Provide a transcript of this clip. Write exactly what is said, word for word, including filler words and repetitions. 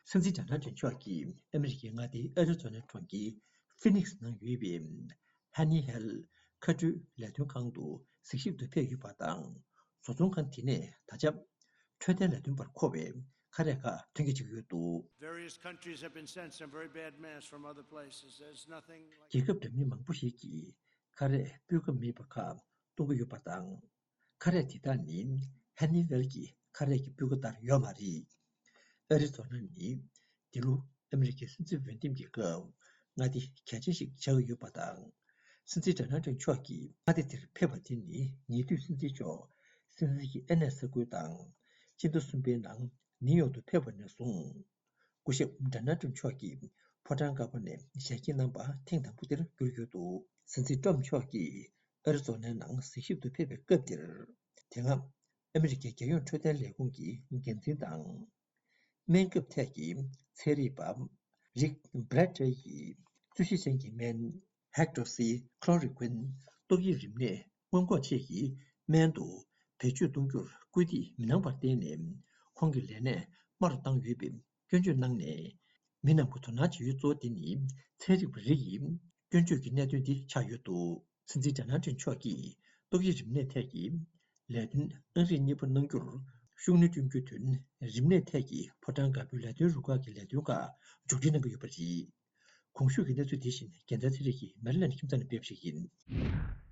སྲིད་འཛིན་ཌོ་ནལ་ཊམ་མཆོག་གིས་ཨ་མི་རི་ཀའི་མངའ་སྡེ་ཨ་རི་ཛོ་ནའི་གྲོང་ཁྱེར་ཧྥི་ནིག་སི་ནང་ཡོད་པའི་ཧ་ནི་ཧེལ་མཁའ་འགྲུལ་ལས་དོན་ཁང་དུ་གཟིགས་ཞིབ་ཏུ་ཕེབས་ཡོད་པ་དང་། བཟོ་ཚོང་ཁང་དེ་ནས་ད་ཆ་འཕྲོད་བསྟེན་ལས་དོན་པར་མཁོ་བའི་ཁ་རས་ཁག་ཐོན་སྐྱེད་བྱེད་ཀྱི་ཡོད་འདུག། Various countries have been sent some very bad mess from other places. There's nothing like རྒྱལ་ཁབ་འདྲ་མིན་མང་པོ་ཞིག་གིས་ཁ་རས་སྤུས་ཀ་མེད་པ་ཁག་གཏོང་གི་ཡོད་པ་དང་། ཁ་རས་དེ་དག་ནི་ཧ་ནི་ཝེལ་གྱི་ཁ་རས་ཀྱི་སྤུས་ཀ་ལྟར་ཡོད་མ་རེད། ཨ་རི་ཛོ་ན་ནི་འདི་ལོ་ཨ་མི་རི་ཀའི་སྲིད་འཛིན་འོས་འདེམས་ཀྱི་སྐབས་མངའ་སྡེ་གལ་ཆེན་ཞིག་ཆགས་ཀྱི་ཡོད་པ་དང་། སྲིད་འཛིན་ཌོ་ནལ་ཊམ་མཆོག་གིས་མངའ་སྡེ་དེར་ཕེབས་པ་དེ་ནི་ཉེ་དུས་སྲིད་འཛིན་མཆོག་སྲིད་འཛིན་གྱི་ཨ་ནེ་ས་ཁུལ་དང་སྤྱི་ཟླ་གསུམ་པའི་ནང་ནིའུ་ཡོག་ཏུ་ཕེབས་པ་ནས་བཟུང་། སྐུ་ཞབས་ཌོ་ནལ་ཊམ་མཆོག་གིས་ཕོ་བྲང་དཀར་པོ་ནས་ཞལ་གྱིས་བསྣམས་པ་ཐེངས་དང་པོ་དེར་གྱུར་ཡོད་འདུག། སྲིད་འཛིན་ཊམ་མཆོག་གིས་ཨ་རི་ཛོ་ནའི་ནང་གཟིགས་ཞིབ་ཏུ་ཕེབས་པའི་སྐབས་དེར། དེ་སྔ་ཨ་མི་རི་ཀའི་རྒྱལ་ཡོངས་འཕྲོད་བསྟེན་ལས་ཁུངས་ཀྱི་འགན་འཛིན་དང་། སྨན་ཁབ་ཐད་ཀྱི་ཚན་རིག་པ་རིག་བྷི་རེད་ཊེ་ཡིས་རྩོད་གཞི་ཅན་གྱི་སྨན་ཧེག་ཌོ་སི་ཁོ་ལོ་རི་ཀུན་ཏོག་དབྱིབས་རིམས་ནད་སྔོན་འགོག་ཆེད་ཀྱི་སྨན་དུ་བེད་སྤྱོད་གཏོང་རྒྱུར་སྐུལ་འདེད་མི་གནང་བར་བརྟེན་ནས་ཁོང་གི་ལས་གནས་དམའ་རུ་བཏང་ཡོད་པའི་སྐྱོན་བརྗོད་གནང་ནས། མི་རྣམས་ཀྱི་དོ་སྣང་བྱེད་ཡུལ་གཙོ་བོ་དེ་ནི་ཚན་རིག་པ་རིགས་ཡིན། སྐྱོན་བརྗོད་ཀྱི་གནད་དོན་འདི་ཆགས་ཡོད་འདུག། སྲིད་འཛིན་ཌོ་ནལ་ཊམ་མཆོག་གིས་ཏོག་དབྱིབས་རིམས་ནད་ཐད་ཀྱི་ལས་དོན་ཨང་རིམ་གཉིས་པ་གནང་རྒྱུར་ཤུགས་སྣོན་བསྐྲུན་རྒྱུའི་དོན། རིམས་ནད་ཐད་ཀྱི་ཕོ་བྲང་དཀར་པོའི་ལས་དོན་རུ་ཁག་གི་ལས་དོན་ཁག་མཇུག་སྒྲིལ་གནང་གི་ཡོད་པ་རེད། གོང་ཞུས་ཀྱི་གནས་ཚུལ་དེ་བཞིན་རྒྱལ་མཚན་ཚེ་རིང་གིས་མེ་རི་ལེན་ཌི་ཁྱིམ་ཚང་ནས་སྤེལ་བ་ཞིག་ཡིན།